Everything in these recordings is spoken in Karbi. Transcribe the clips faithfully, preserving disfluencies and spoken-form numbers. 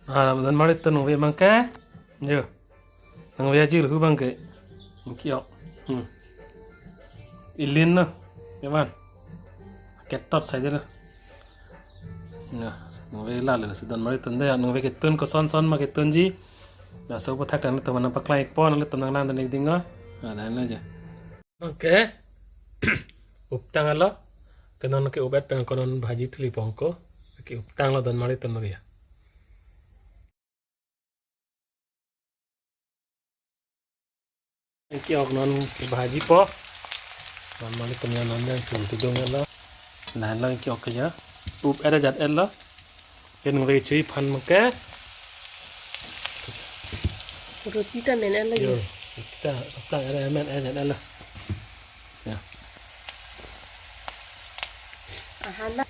Ah, donmari atum nangve abangke. Jo. Nangve ajir hu abangke. Ingki-ok. Hmm. Ilin no. Kevan. Ketot saja no. Nah, nangve lalo si donmari atum dei, nangve ketun koson-son ma ketunji. Laso aphuthak nanglitum nangpaklang-ikpo, nanglitum nanglang dan ikding o. Nah, dan aja. Okay. Uptang alo. Ke non ke-up-et pen ko non bhaji thuli pongko. Ke-uptang lo donmari atum lagi ya. Ingki-ok non bhaji po. Donmari atum non yang tum tudung alo. Nah, lo ingki-ok ya. Up-et ajat-et lo. Ke nangve chui aphan abangke. Roti ta men-et lagi. Yo, kita, kita ada men-et, men-et lo. Ya. Ahala.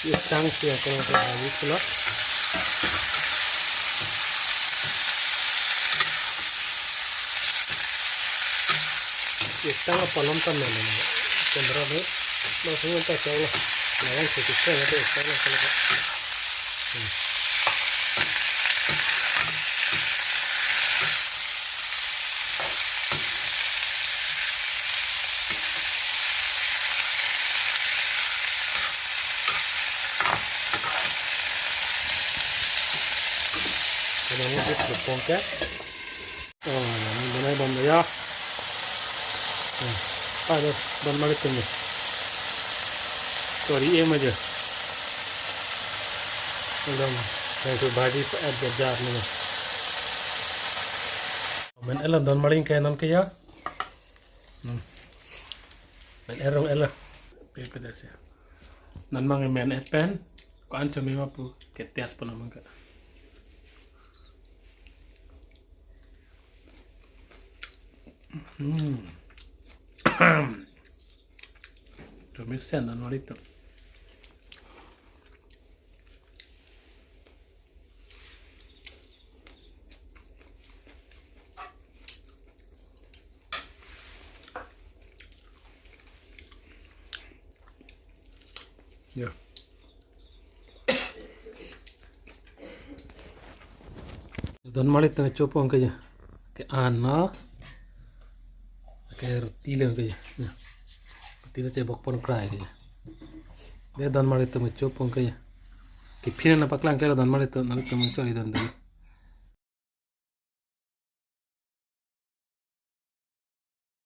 Ye sang si ako na sa ayos ko na. Ye sang apalom tam na na. Kendra ni. Masuk yang tak tahu lah. Lawan sedikit saya ada sang lah kalau. Hmm. Kena mungkin lepong ke. Oh, ini benar bom ya. Hmm. Ada donmari atum ni. Sorry, em aja. Belum. Yang tu bhaji add jar ni. Men-et lo donmari ke non ke ya. Hmm. Men-et rong-et lo. Pe pedas ya. Non mang men-et pen. Ko-an chome ma pu ke test pon mang ka. Hmm. Chome sen donmari atum. Ya. Donmari atum chopong ke ya. Ke-an na. Ke roti lo ke ya. Ya. Roti lo chebok pon krai ke ya. Dei donmari atum chopong ke ya. Kephin nangpaklang ke lo donmari atum, nanglitum chori dan dei.